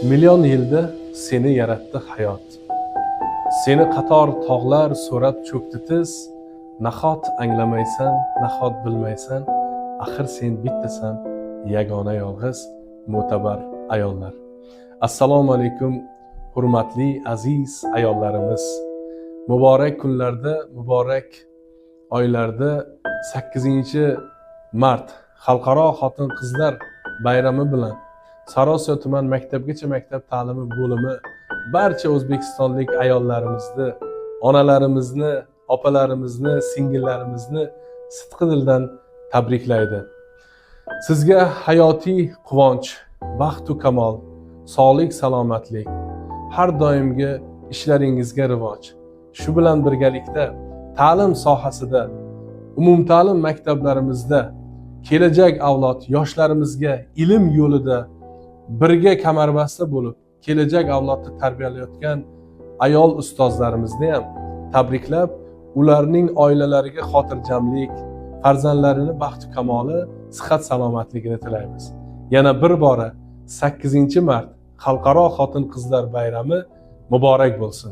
Million yilda seni yaratdi hayot. Seni qator tog'lar so'rab cho'kdi tiz. Nahot anglamaysan, nahot bilmaysan, axir sen bittasan, yagona yolg'iz mo'tabar ayollar. Assalomu alaykum, hurmatli aziz ayollarimiz. Muborak kunlarda, muborak oylarda 8-mart Xalqaro xotin-qizlar bayrami bilan Sariosiyo tuman maktabgacha maktab ta'limi bo'limi barcha o'zbekistonlik ayollarimizni, onalarimizni, opalarimizni, singillarimizni sidqi dildan tabriklaydi. Sizga hayotiy quvonch, baxtu kamol, sog'lik, salomatlik, har doimgi ishlaringizga rivoj. Shu bilan birgalikda ta'lim sohasida, umumta'lim maktablarimizda kelajak avlod yoshlarimizga ilm yo'lida birga kamarbasta bo'lib kelajak avlodni tarbiyalayotgan ayol ustozlarimizni ham tabriklab, ularning oilalariga xotirjamlik, farzandlarini baxtu kamoli, sihat salomatligini tilaymiz. Yana bir bora 8-mart Xalqaro xotin-qizlar bayrami muborak bo'lsin.